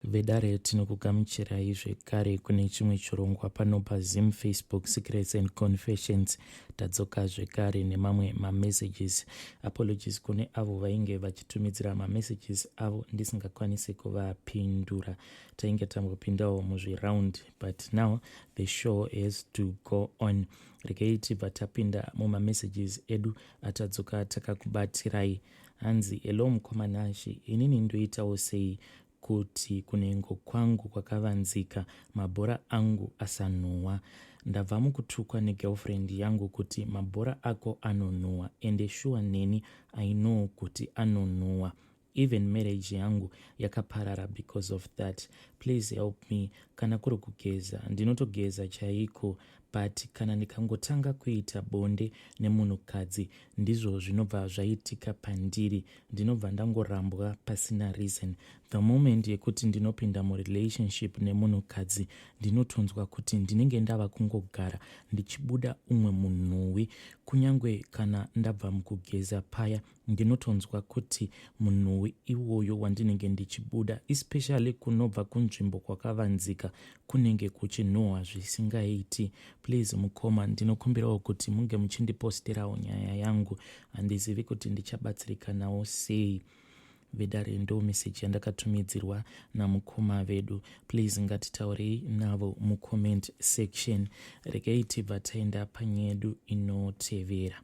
Vedare, tinokugamuchirai zvekare kune chimwe chirongwa pano paZim Facebook Secrets and Confessions. Tadzoka zvekare nemamwe mamessages. Apologies kune avo vainge vachitumidzira mamessages avo ndisingakwanisi kuvapindura. Tainge tambopindawo muzviround, but now the show has to go on. Regai tibva tapinda mumamessages edu atadzoka takakubatirai. Hanzi, "Hello mukoma Nashi, inini ndoitawo sei kuti kunhengo kwangu kwakavanzika mabhora angu asanhuhwa? Ndabva mukutukwa negirlfriend yangu kuti mabhora ako anonhuhwa, ende shuwa neni I know kuti anonhuhwa. Even marriage yangu yakaparara because of that. Please help me. Kana kuri kugeza, ndinotogeza chaiko, but kana ndikangotanga kuita bonde nemunhukadzi, ndizvo zvinobva zvaitika pandiri. Ndinobva ndangorambwa pasina reason. The moment yekuti ndinopinda murelationship nemunhukadzi, ndinotonzwa kuti ndinenge ndava kungogara ndichibuda umwe munhuwi. Kunyange kana ndabva mukugeza paya, ndinotonzwa kuti munhuwi iwoyo wandinenge ndichibuda, especially kunobva kunzvimbo kwakavanzika, kunenge kuchinhuhwa zvisingaiti. Please mukoma, ndinokumbirawo kuti munge muchindiposterawo nyaya yangu. Handizivi kuti ndichabatsirikanawo sei." Vedare, ndo meseji yandakatumidzirwa namukoma vedu. Please ngatitaurei navo mucomment section. Regai tibva taenda panyedu inotevera.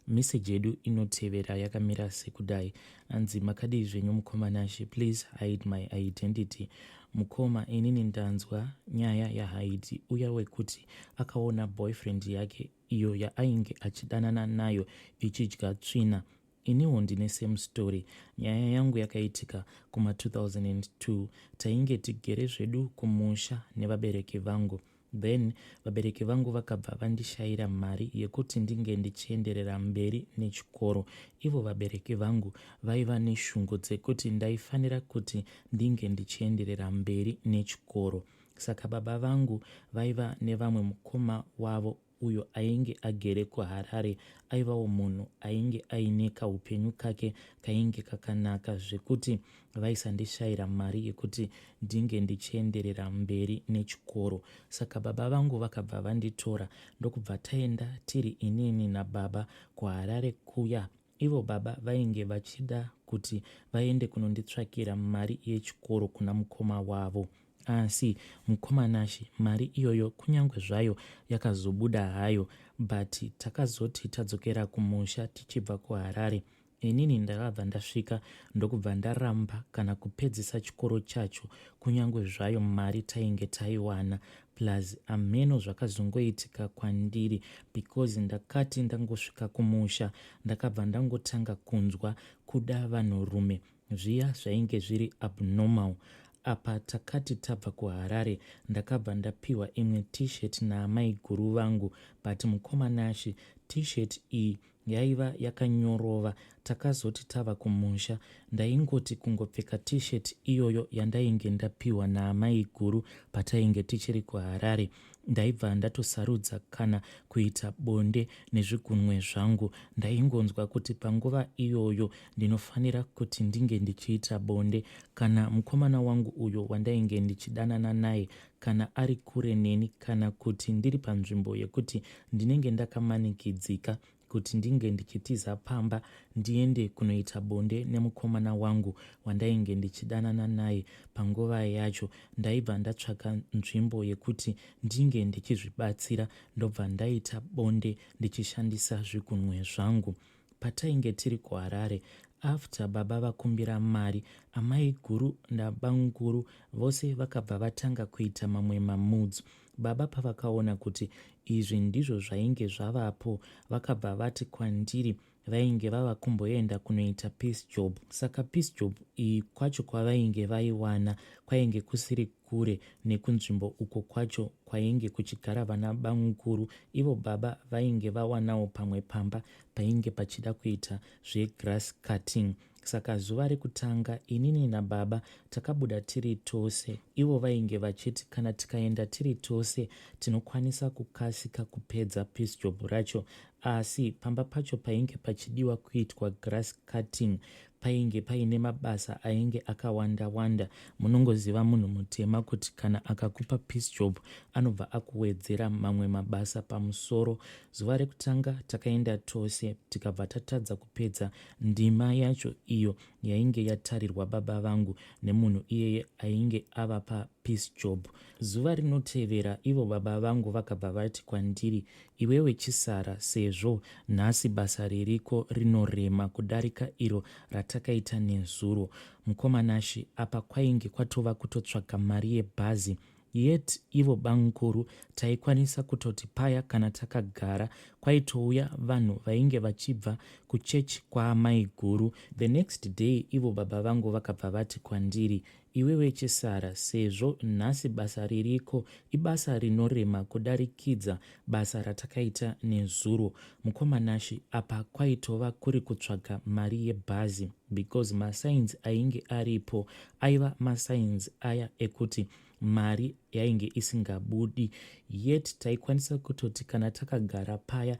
Meseji yedu inotevera yakamira sekudai. Anzi, "Makadii zvenyu mukoma Nashe? Please hide my identity. Mukoma, inini ndanzwa nyaya yaHaidi uya wekuti akaona boyfriend yake iyo yaainge achidanana nayo ichidya tsvina. Iniwo ndine same story. Nyaya yangu yakaitika kuma2002. Tainge tigere zvedu kumusha nevabereki vangu. Then vabereki vangu vakabva vandishayira mari yekuti ndinge ndichienderera mberi nechikoro. Ivo vabereki vangu vaiva neshungu dzekuti ndaifanira kuti ndinge ndichienderera mberi nechikoro. Saka baba vangu vaiva nevamwe mukoma wavo uyo ainge agere kuHarare. Aivawo munhu ainge aine kaupenyu kake kainge kakanaka, zvekuti vaisandishayira mari yekuti ndinge ndichienderera mberi nechikoro. Saka baba vangu vakabva vanditora, ndokubva taenda tiri inini nababa kuHarare kuya. Ivo baba vainge vachida kuti vaende kunonditsvakira mari yechikoro kuna mukoma wavo. Asi mukoma Nashe, mari iyoyo kunyange zvayo yakazobuda hayo, but takazoti tadzokera kumusha tichibva kuHarare, inini ndakabva ndasvika ndokubva ndaramba kana kupedzisa chikoro chacho, kunyange zvayo mari tainge taiwana. Plus ameno zvakazongoitika kwandiri, because ndakati ndangosvika kumusha, ndakabva ndangotanga kunzwa kuda vanhurume zviya zvainge zviri abnormal. Apa takati tabva kuHarare, ndakabva ndapiwa imwe T-shirt naamai guru vangu. But mukoma Nashe, T-shirt iyi yaiva yakanyorova. Takazoti tava kumusha, ndaingoti kungopfeka T-shirt iyoyo yandainge ndapiwa naamai guru patainge tichiri kuHarare, ndaibva ndatosarudza kana kuita bonde nezvigunwe zvangu. Ndaingonzwa kuti panguva iyoyo ndinofanira kuti ndinge ndichiita bonde. Kana mukomana wangu uyo wandainge ndichidanana naye kana ari kure neni, kana kuti ndiri panzvimbo yekuti ndinenge ndakamanikidzika kuti ndinge ndichitiza pamba ndiende kunoita bonde nemukomana wangu wandainge ndichidanana naye panguva yacho, ndaibva ndatsvaka nzvimbo yekuti ndinge ndichizvibatsira, ndobva ndaita bonde ndichishandisa zvigunwe zvangu. Patainge tiri kuHarare, after baba vakumbira mari, amai guru nabanguru vose vakabva vatanga kuita mamwe mamoods. Baba pavakaona kuti izvi ndizvo zvainge zvavapo, vakabva vati kwandiri vainge vava kumboenda kunoita piece job. Saka piece job iyi kwacho kwavainge vaiwana kwainge kusiri kure nekunzvimbo uko kwacho kwainge kuchigara vana bamukuru. Ivo baba vainge vawanawo pamwe pamba painge pachida kuita zvegrass cutting. Saka zuva rekutanga, inini nababa takabuda tiri tose. Ivo vainge vachiti kana tikaenda tiri tose tinokwanisa kukasika kupedza piece job racho. Asi pamba pacho painge pachidiwa kuitwa grass cutting. Painge paine mabasa ainge akawanda wanda. Munongoziva munhu mutema kuti kana akakupa piece job anobva akuwedzera mamwe mabasa pamusoro. Zuva rekutanga takaenda tose tikabva tatadza kupedza ndima yacho iyo yainge yatarirwa baba vangu nemunhu iyeye ainge avapa piece job. Zuva rinotevera ivo baba vangu vakabva vati kwandiri, Iwewe chisara sezvo nhasi basa ririko rinorema kudarika iro ratakaita nezuro. Mukoma Nashy apa kwainge kwatova kutotsvaga mari yebhazi yet ivo bamkuru taikwanisa kutoti paya kana takagara kwaitouya vanhu vainge vachibva kuchurch kwaamaiguru. The next day ivo baba vangu vakabva vati kwandiri, Iwewe chisara sezvo nhasi basa ririko ibasa rinorema kudarikidza basa ratakaita nezuro. Mukoma Nashy apa kwaitova kuri kutsvaga mari yebhazi because masigns ainge aripo aiva masigns aya ekuti mari yainge isingabudi yet taikwanisa kutoti kana takagara paya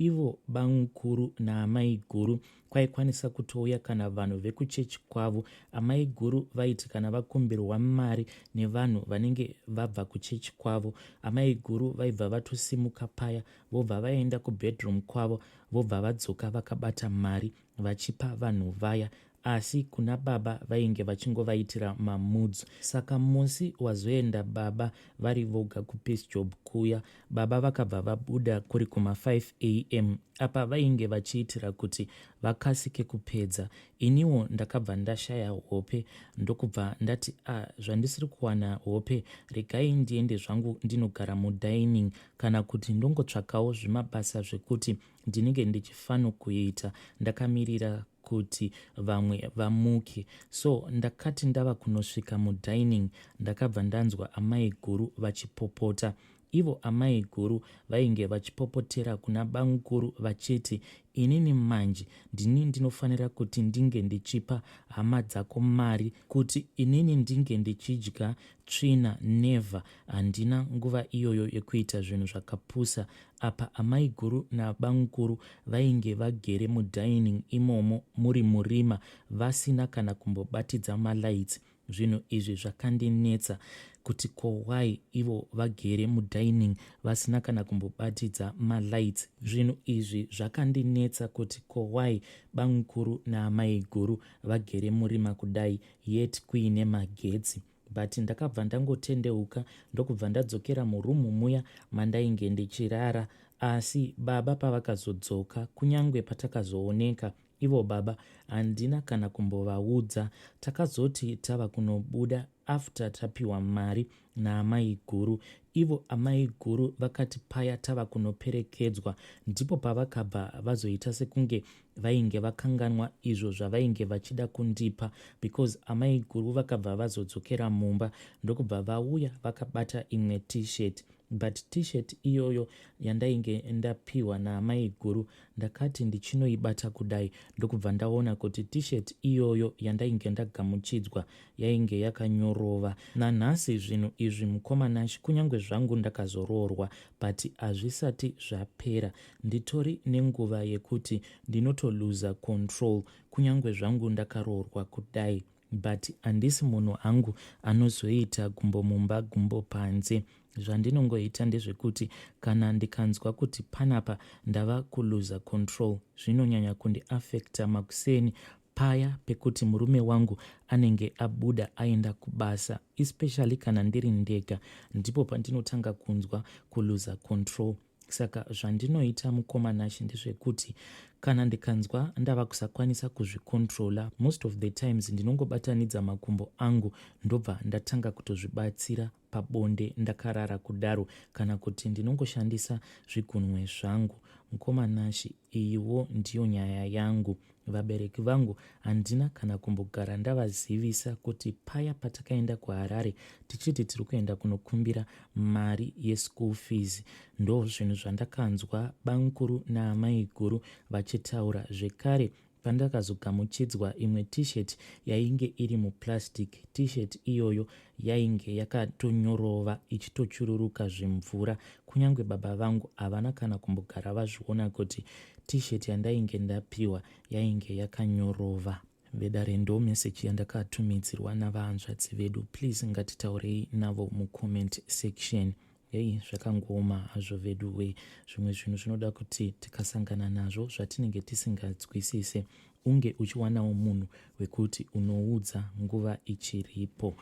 Ivo bamkuru naamaiguru kwaikwanisa kutouya kana vanhu vekuchechi kwavo. Amaiguru vaiti kana vakumbirwa mari nevanhu vanenge vabva kuchechi kwavo, amaiguru vaibva vatosimuka paya vobva vaenda kubedroom kwavo vobva vadzoka vakabata mari vachipa vanhu vaya asi kuna baba vainge vachingovaitira mamoods. Saka musi wazoenda baba vari voga kupiece job kuya, baba vakabva vabuda kuri kuma 5 am apa vainge vachiitira kuti vakasike kupedza. Iniwo ndakabva ndashaya hope ndokubva ndati ah zvandisiri kuwana hope regai ndiende zvangu ndinogara mudining kana kuti ndongotsvakawo zvimabasa zvekuti ndinenge ndichifanokuita ndakamirira kuti vamwe vamuke. So ndakati ndava kunosvika mudining ndakabva ndanzwa amai guru vachipopota. Ivo amai guru vainge vachipopotera kuna bamukuru vachiti inini manje ndini ndinofanira kuti ndinge ndichipa hama dzako mari kuti inini ndinge ndichidya tsvina never handina nguva iyoyo yekuita zvinhu zvakapusa Apa amaiguru nabamukuru vainge vagere mudining imomo muri murima vasina kana kumbobatidza malights. Zvinhu izvi zvakandinetsa kuti ko why ivo vagere mudining vasina kana kumbobatidza malights. Zvinhu izvi zvakandinetsa kuti ko why bamukuru naamaiguru vagere murima kudai yet kuine magetsi. But ndakabva ndangotendeuka ndokubva ndadzokera muroom muya mandainge ndichirara asi baba pavakazodzoka kunyange patakazooneka ivo baba handina kana kumbovaudza. Takazoti tava kunobuda after tapiwa mari naamaiguru ivo amaiguru vakati paya tava kunoperekedzwa ndipo pavakabva vazoita sekunge vainge vakanganwa izvo zvavainge vachida kundipa because amaiguru vakabva vazodzokera mumba ndokubva vauya vakabata imwe t-shirt but t-shirt iyoyo yandainge ndapiwa naamaiguru ndakati ndichinoibata kudai ndokubva ndaona kuti t-shirt iyoyo yandainge ndagamuchidzwa yainge yakanyorova. Nanhasi zvinhu izvi mukoma Nash kunyange zvangu ndakazoroorwa but hazvisati zvapera. Nditori nenguva yekuti ndinotoluza control kunyange zvangu ndakaroorwa kudai but handisi munhu hangu anozoita gumbo mumba gumbo panze. Zvandinongoita ndezvekuti kana ndikanzwa kuti panapa ndava kuluza control zvinonyanya kundiaffecta makuseni paya pekuti murume wangu anenge abuda aenda kubasa especially kana ndiri ndega ndipo pandinotanga kunzwa kuluza control saka zvandinoita mukoma Nashe ndezvekuti kana ndikanzwa ndava kusakwanisa kuzvicontrola most of the times ndinongobatanidza makumbo angu ndobva ndatanga kutozvibatsira pabonde ndakarara kudaro kana kuti ndinongoshandisa zvigunwe zvangu. Mukoma Nashy iyiwo ndiyo nyaya yangu. Vabereki vangu handina kana kumbogara ndavazivisa kuti paya patakaenda kuHarare tichiti tiri kuenda kunokumbira mari yeschool fees. Ndozvinhu zvandakanzwa bamkuru naamaiguru vachitaura zvekare Pandakazogamuchidzwa imwe t-shirt yainge iri muplastic, t-shirt iyoyo yainge yakatonyorova ichitochururuka zvimvura. Kunyange baba vangu havana kana kumbogara vazviona kuti t-shirt yandainge ndapiwa yainge yakanyorova. Vedare, ndo meseji yandakatumidzirwa navahanzvadzi vedu. Please, ngatitaurei navo mucomment section. Hei, zvakangooma hazvo vedu we. Zvimwe zvinhu zvinoda kuti tikasangana nazvo zvatinenge tisinganzwisise, unge uchiwanawo munhu wekuti unoudza nguva ichiripo.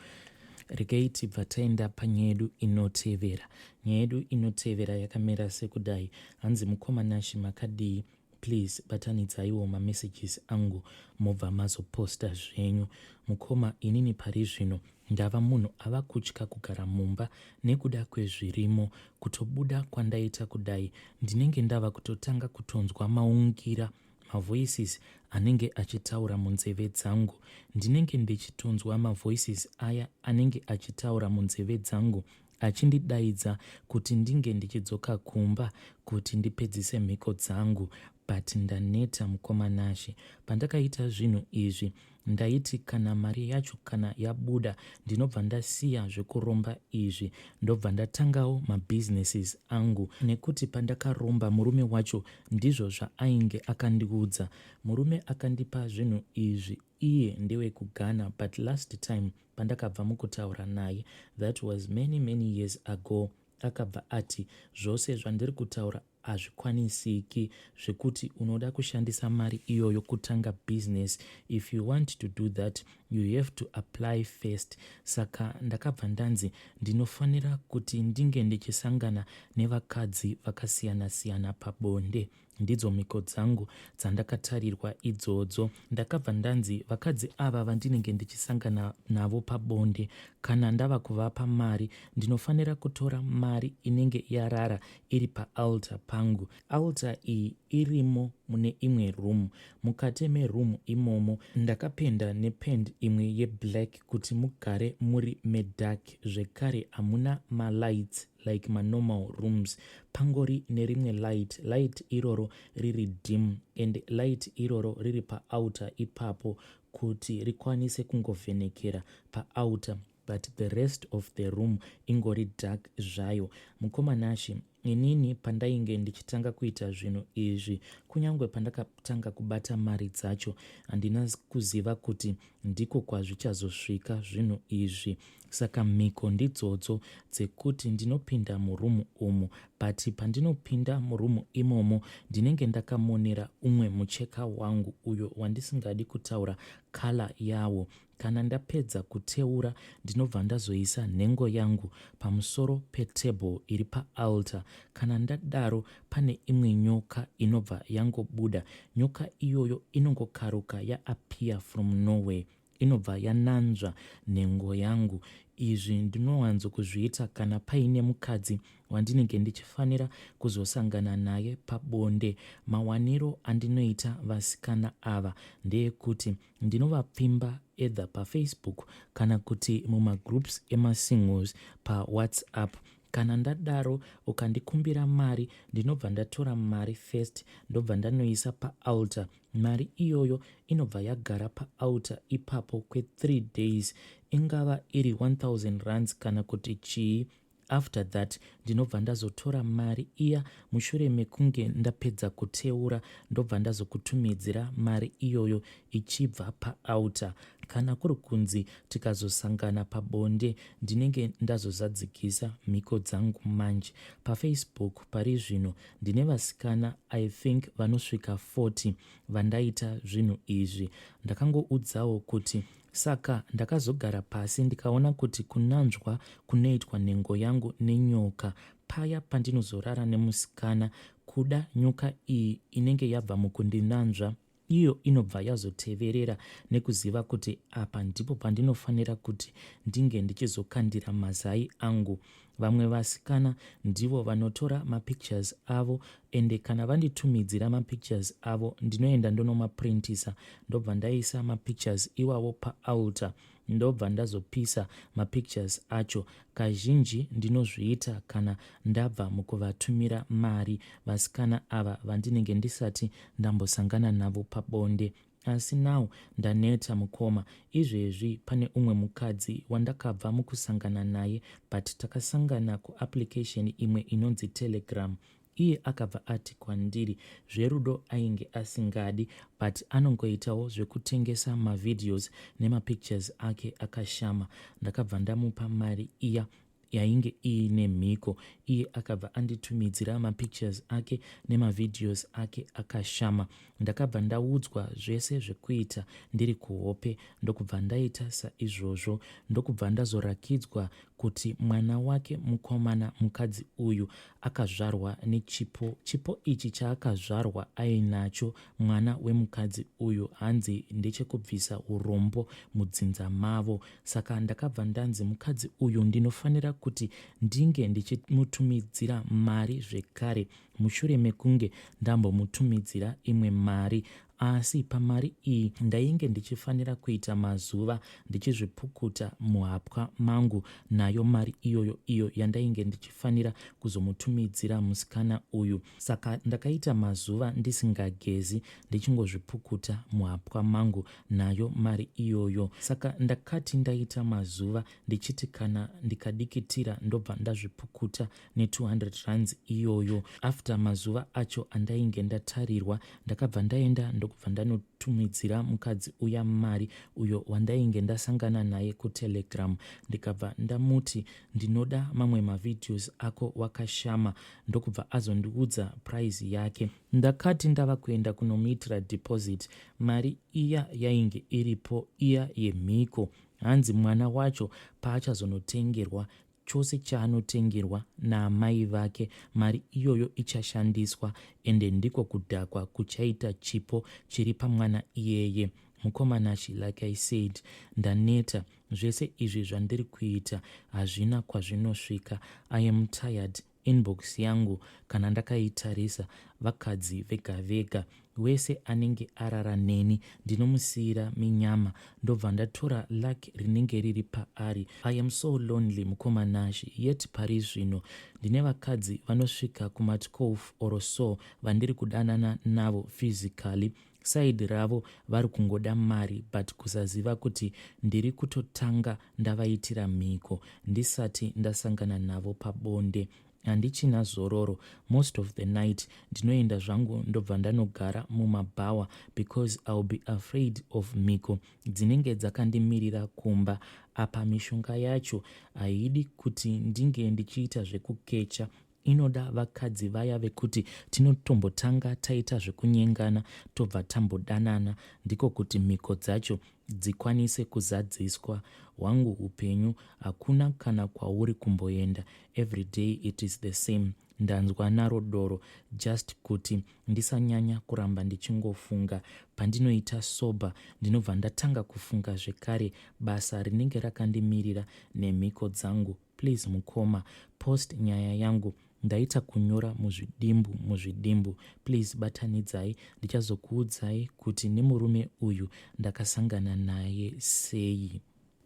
Regai tibva taenda panyaya yedu inotevera. Nyaya yedu inotevera yakamira sekudai. Hanzi, "Mukoma Nashi, makadii? Please batanidzaiwo mamessages angu mobva mazoposta zvenyu. Mukoma, inini pari zvino ndava munhu ava kutya kugara mumba nekuda kwezvirimo. Kutobuda kwandaita kudai, ndinenge ndava kutotanga kutonzwa maungira, mavoices anenge achitaura munzeve dzangu. Ndinenge ndichitonzwa mavoices aya anenge achitaura munzeve dzangu achindidaidza kuti ndinge ndichidzoka kumba kuti ndipedzise mhiko dzangu, but ndaneta, mukoma Nashe. Pandakaita zvinhu izvi, ndaiti kana mari yacho kana yabuda, ndinobva ndasiya zvekuromba izvi, ndobva ndatangawo mabusinesses angu, nekuti pandakaromba, murume wacho ndizvo zvaainge akandiudza. Murume akandipa zvinhu izvi iye ndewekuGhana, but last time pandakabva mukutaura naye, that was many many years ago, akabva ati zvose zvandiri kutaura hazvikwanisiki, zvekuti unoda kushandisa mari iyoyo kutanga business. If you want to do that, you have to apply first. Saka ndakabva ndanzi ndinofanira kuti ndinge ndichisangana nevakadzi vakasiyana-siyana pabonde. Ndidzo mhiko dzangu dzandakatarirwa idzodzo. Ndakabva ndanzi vakadzi ava vandinenge ndichisangana navo pabonde, kana ndava kuvapa mari, ndinofanira kutora mari inenge yarara iri paaltar pangu. Altar iyi irimo mune imwe room. Mukati meroom imomo ndakapenda nepaint imwe yeblack kuti mugare muri medark. Zvekare hamuna malights like manormal rooms, pangori nerimwe light. Light iroro riri dim, and light iroro riri paaltar ipapo kuti rikwanise kungovhenekera paaltar, but the rest of the room ingori dark zvayo. Mukoma Nashi, inini pandainge ndichitanga kuita zvinhu izvi, kunyange pandakatanga kubata mari dzacho, handina kuziva kuti ndiko kwazvichazosvika zvinhu izvi. Saka mhiko ndidzodzo dzekuti ndinopinda murumu umu, but pandinopinda murumu imomo, ndinenge ndakamonera umwe mucheka wangu uyo wandisingadi kutaura colour yawo. Kana ndapedza kuteura, ndinobva ndazoisa nhengo yangu pamusoro petable iri paaltar. Kana ndadaro, pane imwe nyoka inobva yangobuda. Nyoka iyoyo inongokaruka yaappear from nowhere, inobva yananzva nhengo yangu. Izvi ndinowanzo kuzviita kana paine mukadzi wandinenge ndichifanira kuzosangana naye pabonde. Mawaniro andinoita vasikana ava ndeyekuti ndinovapfimba either paFacebook kana kuti mumagroups emasingles paWhatsApp. Kana ndadaro, ukandikumbira mari, ndinobva ndatora mari first, ndobva ndanoisa paaltar. Mari iyoyo inobva yagara paaltar ipapo kwe3 days, ingava iri 1000 rands kana kuti chii. After that, ndinobva ndazotora mari iya mushure mekunge ndapedza kuteura, ndobva ndazokutumidzira mari iyoyo ichibva paaltar. Kana kuri kunzi tikazosangana pabonde, ndinenge ndazozadzikisa mhiko dzangu manje. PaFacebook pari zvino ndine vasikana, I think, vanosvika 40 vandaita zvinhu izvi. Ndakangoudzawo kuti saka ndakazogara pasi ndikaona kuti kunanzwa kunoitwa nhengo yangu nenyoka paya pandinozorara nemusikana, kuda nyoka iyi inenge yabva mukundinanzva iyo inobva yazoteverera nekuziva kuti apa ndipo pandinofanira kuti ndinge ndichizokandira mazai angu. Vamwe vasikana ndivo vanotora mapictures avo, ende kana vanditumidzira mapictures avo, ndinoenda ndonomaprintisa, ndobva ndaisa mapictures iwawo paaltar, ndobva ndazopisa mapictures acho. Kazhinji ndinozviita kana ndabva mukuvatumira mari, vasikana ava vandinenge ndisati ndambosangana navo pabonde. Asi now ndaneta, mukoma. Izvezvi pane umwe mukadzi wandakabva mukusangana naye, but takasangana kuapplication imwe inonzi Telegram. Iye akabva ati kwandiri zverudo ainge asingadi but anongoitawo zvekutengesa mavideos nemapictures ake akashama. Ndakabva ndamupa mari iya yainge iine mhiko. Iye akabva anditumidzira mapictures ake nemavideos ake akashama. Ndakabva ndaudzwa zvese zvekuita ndiri kuhope ndokubva ndaita saizvozvo ndokubva ndazorakidzwa kuti mwana wake mukomana mukadzi uyu akazvarwa nechipo. Chipo ichi chaakazvarwa ainacho mwana wemukadzi uyu hanzi ndechekubvisa urombo mudzinza mavo. Saka ndakabva ndanzi mukadzi uyu ndinofanira kuti ndinge ndichimutumidzira mari zvekare mushure mekunge ndambomutumidzira imwe mari. Asi pamari iyi ndainge ndichifanira kuita mazuva ndichizvipukuta muhapwa mangu nayo mari iyoyo iyo yandainge ndichifanira kuzomutumidzira musikana uyu. Saka ndakaita mazuva ndisingagezi ndichingozvipukuta muhapwa mangu nayo mari iyoyo. Saka ndakati ndaita mazuva ndichiti kana ndikadikitira ndobva ndazvipukuta ne200 rands iyoyo. After mazuva acho andainge ndatarirwa ndakabva ndaenda ndokubva ndanotumidzira mukadzi uya mari uyo wandainge ndasangana naye kuTelegram, ndikabva ndamuti ndinoda mamwe mavideos ako wakashama, ndokubva azondiudza price yake. Ndakati ndava kuenda kunomuitira deposit mari iya yainge iripo iya yemhiko. Hanzi mwana wacho paachazonotengerwa chose chaanotengerwa naamai vake mari iyoyo ichashandiswa ende ndiko kudhakwa kuchaita chipo chiri pamwana iyeye. Mukoma Nashy, like I said, ndaneta. Zvese izvi zvandiri kuita hazvina kwazvinosvika. I am tired. Inbox yangu kana ndakaitarisa vakadzi vega vega. Wese anenge arara neni ndinomusiira minyama ndobva ndatora luck rinenge riri paari. I am so lonely mukoma Nashy, yet pari zvino ndine vakadzi vanosvika kuma 12 or so vandiri kudanana navo physically. Side ravo vari kungoda mari but kusaziva kuti ndiri kutotanga ndavaitira mhiko ndisati ndasangana navo pabonde. Handichina zororo, most of the night ndinoenda zvangu ndobva ndanogara mumabhawa because I'll be afraid of mhiko dzinenge dzakandimirira kumba. Apa mishonga yacho haidi kuti ndinge ndichiita zvekukecha, inoda vakadzi vaya vekuti tinotombotanga taita zvekunyengana tobva tambodanana, ndiko kuti mhiko dzacho dzikwanise kuzadziswa. Hwangu hupenyu hakuna kana kwauri kumboenda, everyday it is the same. Ndanzwa naro doro just kuti ndisanyanya kuramba ndichingofunga. Pandinoita sober ndinobva ndatanga kufunga zvekare basa rinenge rakandimirira nemhiko dzangu. Please mukoma, post nyaya yangu, ndaita kunyora muzvidimbu muzvidimbu, please batanidzai, ndichazokuudzai kuti nemurume uyu ndakasangana naye sei.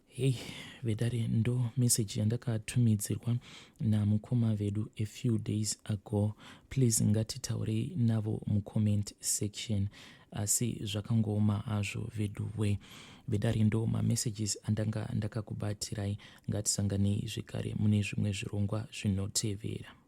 Hey vedare, ndo message yandakatumidzirwa namukoma vedu a few days ago. Please ngatitaurei navo mucomment section. Asi zvakangooma hazvo veduwe. Vedare, ndo mamessages andanga ndakakubatirai. Ngatisanganei zvekare mune zvimwe zvirongwa zvinotevera.